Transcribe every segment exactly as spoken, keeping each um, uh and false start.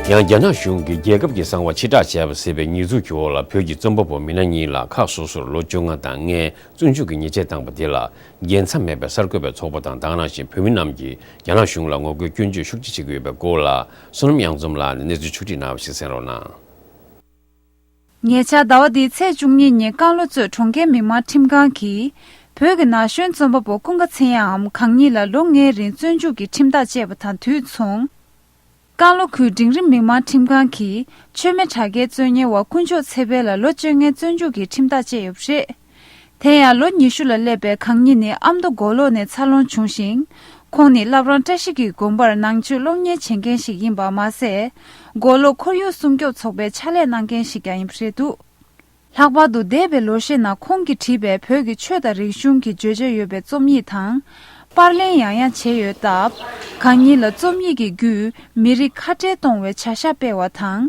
ཡང་རྒྱ་ནག་གཞུང་གིས་རྒྱལ་ཁབ་ཀྱི་གསང་བ་ཕྱིར་བསྒྲགས་བྱས་པ་ཟེར་བའི་ཉེས་འཛུགས་ཀྱི་འོག་ལ་བོད་ཀྱི་རྩོམ་པ་པོ་མི་སྣ་གཉིས་ལ་ཁག་སོ་སོར་ལོ་བཅོ་ལྔ་དང་ལྔའི་བཙོན་འཇུག་གི་ཉེས་ཆད་བཏང་པ་དེ་ལ་རྒྱལ་མཚམས་མེད་པའི་གསར་འགོད་པའི་ཚོགས་པ་དང་དེ་ནང་བཞིན་བོད་མི་རྣམས་ཀྱིས་རྒྱ་ནག་གཞུང་ལ་ངོ་རྒོལ་སྐྱོན་བརྗོད་ཤུགས་ཆེ་བྱེད་ཀྱི་ཡོད་པའི་སྐོར་ལ་བསོད་ནམས་གཡང་འཛོམས་ལགས་ནས་གནས་ཚུལ་ཕྱོགས་སྒྲིག་གནང་བ་ཞིག་གསན་རོགས་གནང་། ཉེ་ཆར་ཟླ་བ་འདིའི་ཚེས་བཅུ་གཉིས་ཉིན་ཀན་ལྷོ་གཙོས་གྲོང་ཁྱེར་མི་དམངས་ཁྲིམས་ཁང་གིས་བོད་ཀྱི་ན་གཞོན་རྩོམ་པ་པོ་ཀུན་དགའ་ཚེ་དབྱངས་འམ་གང་ཉིད་ལ་ལོ་ལྔའི་རིང་བཙོན་འཇུག་གི་ཁྲིམས་ཐག་བཅད་པ་དང་དུས་མཚུངས། ཀན་ལྷོ་ཁུལ་འབྲིང་རིམ་མི་དམངས་ཁྲིམས་ཁང་གིས་ཆོས་མེད་དྲ་རྒྱའི་རྩོད་གཉེར་བ་དཀོན་མཆོག་ཚེ་འཕེལ་ལ་ལོ་བཅོ་ལྔའི་བཙོན་འཇུག་གི་ཁྲིམས་ཐག་བཅད་ཡོད་པ་རེད། དེ་ཡང་ལོ་ཉི་ཤུ་ལ་སླེབས་པའི་གང་ཉིད་ནི་ཨ་མདོ་མགོ་ལོག་ནས་འཚར་ལོངས་བྱུང་ཞིང་། ཁོང་ནི་བླ་བྲང་བཀྲ་ཤིས་ཀྱི་དགོན་པར་ནང་ཆོས་སློབ་གཉེར་བྱེད་མཁན་ཞིག་ཡིན་པ་མ་ཟད། མགོ་ལོག་ཁོར་ཡུག་སྲུང་སྐྱོབ་ཚོགས་པའི་ཕྱག་ལས་གནང་མཁན་ཞིག་ཀྱང་ཡིན་པ་རེད་འདུག་ལྷག་པར་དུ་འདས་པའི་ལོ་ཤས་ནང་ཁོང་གིས་བྲིས་པའི་བོད་ཀྱི་ཆོས་དང་རིག་གཞུང་གི་བརྗོད་བྱ་ཡོད་པའི་རྩོམ་ཡིག་དང་། པར་ལེན་ཡང་ཡང་བྱས་ཡོད་སྟབས། གང་ཉིད་ལ་རྩོམ་ཡིག་གི་བརྒྱུད་མི་རིགས་ཁ་བྲལ་གཏོང་བའི་བྱ་གཞག་སྤེལ་བ་དང་།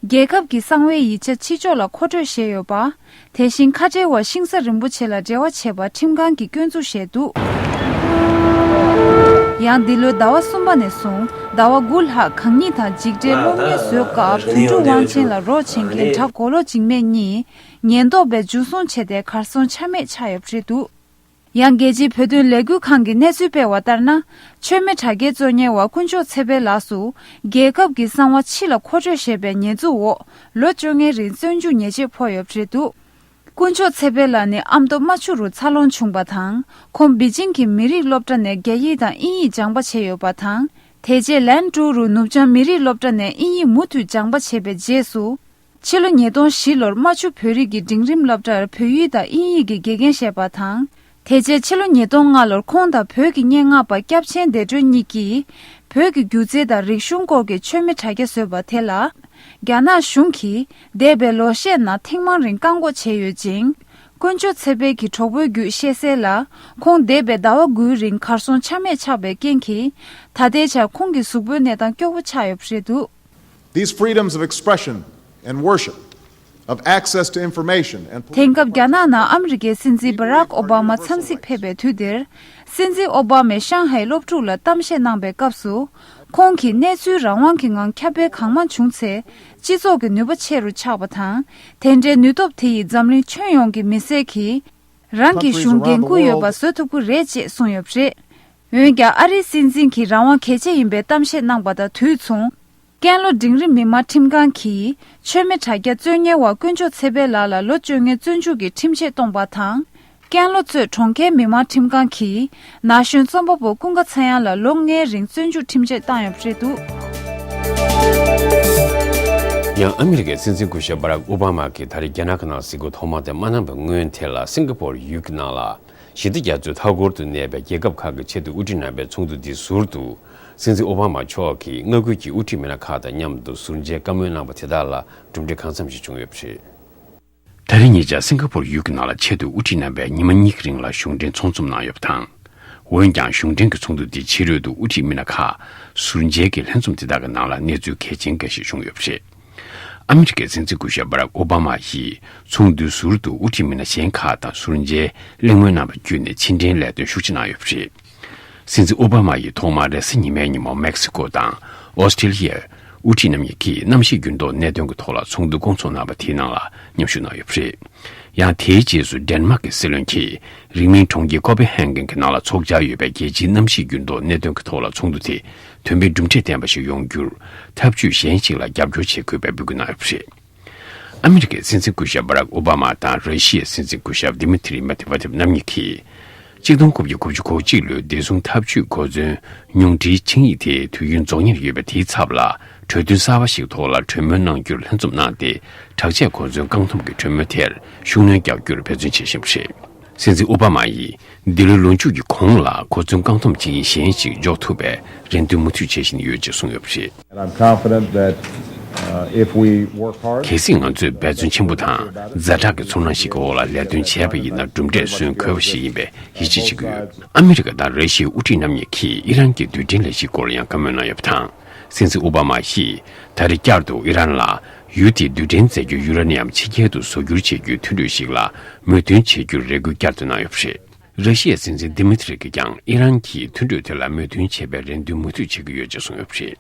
རྒྱལ་ཁབ་ཀྱི་གསང་བའི་ཡིག་ཆ་ཕྱི་ཕྱོགས་ལ་མཁོ་སྤྲོད་བྱས་ཡོད་པ། དེ་བཞིན་ཁ་བྲལ་བ་ཤིང་བཟའ་རིན་པོ་ཆེ་ལ་འབྲེལ་བ་བྱས་པ་ཁྲིམས་ཁང་གིས་སྐྱོན་འཛུགས་བྱས་འདུག་ཡང་འདི་ལོའི་ཟླ་བ་གསུམ་པ་ནས་བཟུང་ཟླ་བ་དགུ་ལྷག་གང་ཉིད་དང་འཇིགས་བྲལ་སློབ་གཉེར་བཟོས་སྐབས་དོན་གྲུབ་དབང་ཆེན་ལ་རོགས་བྱེད་མཁན་གྲྭ་མགོ་ལོག་འཇིགས་མེད་གཉིས་ཉེན་རྟོག་པས་འཇུ་བཟུང་བྱས་ཏེ་གར་སོང་ཆ་མེད་ཆགས་ཡོད་པ་རེད་འདུག་ཡང་རྒྱལ་སྤྱིའི་བོད་དོན་ལས་འགུལ་ཁང་གིས་གནས་ཚུལ་སྤེལ་བ་ལྟར་ན། ཆོས་མེད་དྲ་རྒྱའི་རྩོད་གཉེར་བ་དཀོན་མཆོག་ཚེ་འཕེལ་ལགས་སུ། རྒྱལ་ཁབ་ཀྱི་གསང་བ་ཕྱི་ལ་མཁོ་སྤྲོད་བྱས་པའི་ཉེས་འཛུགས་འོག་ལོ་བཅོ་ལྔའི་རིང་བཙོན་འཇུག་ཉེས་ཆད་ཕོག་ཡོད་པ་རེད་འདུག་དཀོན་མཆོག་ཚེ་འཕེལ་ལགས་ནི་ཨ་མདོ་རྨ་ཆུ་རུ་འཚར་ལོངས་བྱུང་བ་དང་། ཁོང་པེ་ཅིང་གི་མི་རིགས་སློབ་གྲྭ་ནས་རྒྱ་ཡིག་དང་དབྱིན་ཡིག་སྦྱངས་པ་བྱས་ཡོད་པ་དང་། དེ་རྗེས་ལན་ཀྲུའུ་རུ་ནུབ་བྱང་མི་རིགས་སློབ་གྲྭ་ནས་དབྱིན་ཡིག་མུ་མཐུད་སྦྱངས་པ་བྱས་པའི་རྗེས་སུ། ཕྱི་ལོ་ཉིས་སྟོང་བཞི་ལོར་རྨ་ཆུ་བོད་རིགས་ཀྱི་འབྲིང་རིམ་སློབ་གྲྭར་བོད་ཡིག་དང་དབྱིན་ཡིག་གི་དགེ་རྒན་བྱས་པ་དང་། དེ་རྗེས་ཕྱི་ལོ་ཉིས་སྟོང་ལྔ་ལོར་ཁོང་དང་བོད་ཀྱི་སྙན་ངག་པ་སྐྱབས་ཆེན་བདེ་སྒྲོན་གཉིས་ཀྱིས། བོད་ཀྱི་སྒྱུ་རྩལ་དང་རིག་གཞུང་སྐོར་གྱི་ཆོས་མེད་དྲ་རྒྱ་བཟོས་པ་དེ་ལ། རྒྱ་ནག་གཞུང་གིས་འདས་པའི་ལོ་ཤས་ནང་ཐེངས་མང་རིང་བཀག་འགོག་བྱས་ཡོད་ཅིང་། དཀོན་མཆོག་ཚེ་འཕེལ་གྱི་གྲོགས་པོའི་བརྒྱུད་བཤད་གསལ་ལ། ཁོང་འདས་པའི་ཟླ་བ་དགུའི་རིང་གར་སོང་ཆ་མེད་ཆགས་པའི་རྐྱེན་གྱིས། ད་ལྟའི་ཆར་ཁོང་གི་གཟུགས་པོའི་གནས་སྟངས་སྐྱོ་བོ་ཆགས་ཡོད་པ་རེད་འདུག These freedoms of expression and worship, of access to information and political དེང་སྐབས་རྒྱ་ནག་ནང་ཨ་མི་རི་ཀའི་སྲིད་འཛིན་བྷ་རག་ཨོ་བྷ་མ་འཚམས་གཟིགས་ཕེབས་པའི་དུས་འདིར། སྲིད་འཛིན་ཨོ་བྷ་མས་ཤང་ཧའེ་སློབ་ཕྲུག་ལ་གཏམ་བཤད་གནང་པའི་སྐབས་སུ། ཁོང་གིས་གནས་ཚུལ་རང་དབང་གི་ངང་ཁྱབ་སྤེལ་གང་མང་བྱུང་ཚེ། སྤྱི་ཚོགས་ཀྱི་ནུས་པ་ཆེ་རུ་ཆགས་པ་དང་། དེ་འདྲའི་ནུས་སྟོབས་དེ་ཡིས་འཛམ་གླིང་ཁྱོན་ཡོངས་ཀྱི་མི་སེར་གྱིས། རང་གི་གཞུང་འགན་འཁུར་ཡོད་པ་བཟོ་ཐུབ་ཀྱི་རེད་ཅེས་གསུངས་ཡོད་པ་རེད། འོན་ཀྱང་ཨ་རིའི་སྲིད་འཛིན་གྱིས་རང་དབང་གལ་ཆེ་ཡིན་པའི་གཏམ་བཤད་གནང་པ་དང་དུས་མཚུངས། ཀན་ལྷོ་འབྲིང་རིམ་མི་དམངས་ཁྲིམས་ཁང་གིས་ཆོས་མེད་དྲ་རྒྱ་རྩོད་གཉེར་བ་དཀོན་མཆོག་ཚེ་འཕེལ་ལགས་ལ་ལོ་བཅོ་ལྔའི་བཙོན་འཇུག་གི་ཁྲིམས་ཆད་གཏོང་པ་དང་། ཀན་ལྷོ་གཙོས་གྲོང་ཁྱེར་མི་དམངས་ཁྲིམས་ཁང་གིས་ན་གཞོན་རྩོམ་པ་པོ་ཀུན་དགའ་ཚེ་དབྱངས་ལ་ལོ་ལྔའི་རིང་བཙོན་འཇུག་ཁྲིམས་ཆད་བཏང་ཡོད་པ་རེད་འདུག་ཡང་ཨ་མི་རི་ཀའི་སྲིད་འཛིན་སྐུ་ཞབས་བྷ་རག་ཨོ་བྷ་མ་གིས་ད་རེས་རྒྱ་ནག་གི་ནང་གཟིགས་སྐོར་ཐོག་མ་དེ་མ་གནང་བའི་སྔོན་དེ་ལ་སིང་ག་པོར་ཡུལ་གྱི་ནང་ལ། ཞི་བདེ་རྒྱ་མཚོའི་མཐའ་འཁོར་དུ་གནས་པའི་རྒྱལ་ཁབ་ཁག་གི་ཆེས་མཐོའི་དབུ་ཁྲིད་རྣམ་པའི་ཚོགས་འདུ་འདིའི་ཟུར་དུ། སྲིད་འཛིན་ཨོ་བྷ་མ་མཆོག་གིས་མངའ་ཁུལ་གྱི་དབུ་ཁྲིད་མི་སྣ་ཁག་དང་མཉམ་དུ་ཟུར་མཇལ་བཀའ་མོལ་གནང་པ་དེ་དག་ལ་གྲུབ་འབྲས་གང་འཚམ་ཞིག་བྱུང་ཡོད་པ་རེད། ད་རེས་ཉེ་ཆར་སིང་ག་པོར་ཡུལ་གྱི་ནང་ལ་ཆེས་མཐོའི་དབུ་ཁྲིད་རྣམ་པས་ཉི་མ་གཉིས་ཀྱི་རིང་ལ་གཞུང་འབྲེལ་ཚོགས་འཛོམས་གནང་ཡོད་པ་དང་། འོན་ཀྱང་གཞུང་འབྲེལ་གྱི་ཚོགས་འདུ་འདིའི་ཕྱི་རོལ་དུ་དབུ་ཁྲིད་མི་སྣ་ཁག་ཟུར་མཇལ་གྱི་ལྷན་འཛོམས་དེ་དག་གི་ནང་ལ་གནས་ཚུལ་གལ་ཆེན་འགའ་ཞིག་བྱུང་ཡོད་པ་རེད། ཨ་མི་རི་ཀའི་སྲིད་འཛིན་སྐུ་ཞབས་བྷ་རག་ཨོ་བྷ་མ་ཡིས་ཚོགས་འདུའི་ཟུར་དུ་དབུ་ཁྲིད་མི་སྣ་གཞན་ཁག་དང་ཟུར་མཇལ་གླེང་མོལ་གནང་བ་བརྒྱུད་ནས་ཕྱི་འབྲེལ་ལས་དོན་ཤུགས་ཆེ་གནང་ཡོད་པ་རེད། སྲིད་འཛིན་ཨོ་བྷ་མ་ཡིས་ཐོག་མར་རེས་གཟའ་ཉི་མའི་ཉིན་མོ་མེག་སི་ཀོ་དང་ཨོ་སི་ཀྲི་ལི་ཡའི་དབུ་ཁྲིད་རྣམ་གཉིས་ཀྱིས་གནམ་གཤིས་འགྱུར་ལྡོག་གནད་དོན་གྱི་ཐོག་ལ་ཚོགས་འདུ་བསྐོང་ཚོགས་གནང་བ་དེའི་ནང་ལ་མཉམ་ཞུགས་གནང་ཡོད་པ་རེད། ཡང་དེའི་རྗེས་སུ་ཌེན་མཱག་གི་སྲིད་བློན་གྱིས་རིང་མིན་གྲོང་ཁྱེར་ཀོ་པེ་ཧན་གྷན་གྱི་ནང་ལ་འཚོགས་འཆར་ཡོད་པའི་རྒྱལ་སྤྱིའི་གནམ་གཤིས་འགྱུར་ལྡོག་གནད་དོན་གྱི་ཐོག་ལ་ཚོགས་འདུ་དེ་དོན་ཕན་གྲུབ་འབྲས་ལྡན་པ་ཞིག་ཡོང་རྒྱུར་ཐབས་ཇུས་གཞན་ཞིག་ལ་རྒྱབ་སྐྱོར་བྱེད་དགོས་པའི་འབོད་སྐུལ་གནང་ཡོད་པ་རེད། ཨ་མི་རི་ཀའི་སྲིད་འཛིན་སྐུ་ཞབས་བྷ་རག་ཨོ་བྷ་མ་དང་ར་ཤི་ཡའི་སྲིད་འཛིན་སྐུ་ཞབས་དི་མི་ཐི་རི་མེ་ཏི་ཝེ་ཏེབ་རྣམ་གཉིས་ཀྱིས། གཅིག་སྟོང་དགུ་བརྒྱ་དགུ་བཅུ་གོ་གཅིག་ལོའི་བདེ་སྲུང་འཐབ་ཇུས་གོ་མཚོན་ཉུང་འཕྲིའི་ཆིངས་ཡིག་དེ་དུས་ཡུན་རྫོགས་ཉེར་ཡོད་པའི་དེའི་ཚབ་ལ་གྲོས་མཐུན་གསར་པ་ཞིག་ཐོག་ལ་གྲོས་མོལ་གནང་རྒྱུར་ལྷན་འཛོམས་གནང་སྟེ། དྲག་ཆས་གོ་མཚོན་བཀག་སྡོམ་གྱི་གྲོས་མོལ་དེར་ཤུགས་སྣོན་རྒྱག་རྒྱུར་འབད་བརྩོན་བྱེད་བཞིན་པ་རེད། སྲིད་འཛིན་ཨོ་བྷ་མ་ཡིས་འདི་ལོའི་ལོ་མཇུག་གི་གོང་ལ་གོ་མཚོན་བཀག་སྡོམ་ཆིངས་ཡིག་གཞན་ཞིག་འཇོག་ཐུབ་པའི་རེ་འདུན་མུ་མཐུད་བྱེད་བཞིན་ཡོད་ཅེས་གསུངས་ཡོད་པ་རེད། And I'm confident that, uh, if we work hard, གལ་སྲིད་ང་ཚོས་འབད་བརྩོན་ཆེན་པོ་དང་ཛ་དྲག་གི་ཚོར་སྣང་ཞིག་གི་འོག་ལ་ལས་དོན་བྱས་པ་ཡིན་ན་གྲུབ་འབྲས་སོན་དགོས་པ་ཞིག་ཡིན་པའི་ཡིད་ཆེས་བྱེད་ཀྱི་ཡོད། ཨ་མི་རི་ཀ་དང་ར་ཤི་ཡའི་དབུ་ཁྲིད་རྣམ་གཉིས་ཀྱིས་ཨི་རན་གྱི་རྡུལ་ཕྲན་ལས་གཞིའི་སྐོར་ལ་ཡང་བཀའ་མོལ་གནང་ཡོད་པ་དང་། སྲིད་འཛིན་ཨོ་བྷ་མ་ཡིས་ད་རེས་བསྐྱར་དུ་ཨི་རན་ལ་ཡུལ་དེའི་རྡུལ་ཕྲན་རྫས་འགྱུར་ཡུ་རེ་ནི་ཡམ་ཕྱི་རྒྱལ་དུ་བཟོ་བསྒྱུར་བྱེད་རྒྱུའི་མཐུན་གྲོས་ཤིག་ལ་མོས་མཐུན་བྱེད་རྒྱུར་རེ་སྐུལ་བསྐྱར་དུ་གནང་ཡོད་པ་རེད། ར་ཤི་ཡའི་སྲིད་འཛིན་དི་མི་ཐི་རི་གིས་ཀྱང་ཨི་རན་གྱིས་མཐུན་གྲོས་དེ་ལ་མོས་མཐུན་བྱེད་པའི་རེ་འདུན་མུ་མཐུད་བྱེད་ཀྱི་ཡོད་ཅེས་གསུངས་ཡོད་པ་རེད།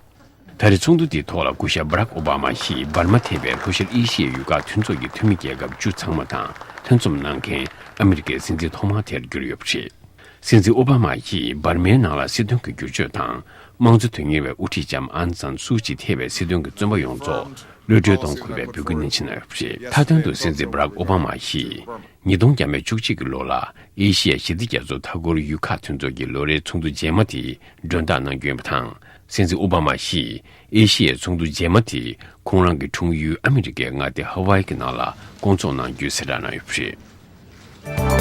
ད་རེས་ཚོགས་འདུ་དེའི་ཐོག་ལ་སྐུ་ཞབས་Barack Obama་ཡིས་འབར་མ་ཐེ་བའི་ལྷོ་ཤར་ཨེ་ཤི་ཡའི་ཡུལ་ཁག་མཐུན་ཚོགས་ཀྱི་འཐུས་མི་རྒྱལ་ཁབ་བཅུ་ཚང་མ་དང་ལྷན་འཛོམས་གནང་མཁན་ཨ་མི་རི་ཀའི་སྲིད་འཛིན་ཐོག་མ་དེར་གྱུར་ཡོད་པ་རེད། སྲིད་འཛིན་ཨོ་བྷ་མ་ཡིས་འབར་མའི་ནང་ལ་སྲིད་དོན་གྱི་བསྒྱུར་བཅོས་དང་། དམངས་གཙོ་དོན་གཉེར་བའི་དབུ་ཁྲིད་ལྕམ་ཨང་སན་སུའུ་ཅི་ཐེ་བའི་སྲིད་དོན་གྱི་བཙོན་པ་ཡོངས་རྫོགས་གློད་གྲོལ་གཏོང་དགོས་པའི་འབོད་སྐུལ་ནན་ཆེ་གནང་ཡོད་པ་རེད། མཐའ་དོན་དུ་སྲིད་འཛིན་Barack Obama་ཡིས་ཉིས་སྟོང་བརྒྱ་མེད་བཅུ་གཅིག་གི་ལོ་ལ་ཨེ་ཤི་ཡ་ཞི་བདེ་རྒྱ་མཚོ་མཐའ་འཁོར་ཡུལ་ཁག་མཐུན་ཚོགས་ཀྱི་ལོ་རེའི་ཚོགས་འདུ་རྗེས་མ་དེ་མགྲོན་བདག་གནང་རྒྱུ་ཡིན་པ་དང་། སྲིད་འཛིན་ཨོ་བྷ་མ་ཡིས་ཨེ་ཤི་ཡའི་ཚོགས་འདུ་རྗེས་མ་དེ་ཁོང་རང་གི་འཁྲུངས་ཡུལ་ཨ་མི་རི་ཀའི་མངའ་སྡེ་ཧ་ཝའི་གི་ནང་ལ་སྐོང་ཚོགས་གནང་རྒྱུའི་གསལ་བསྒྲགས་གནང་ཡོད་པ་རེད།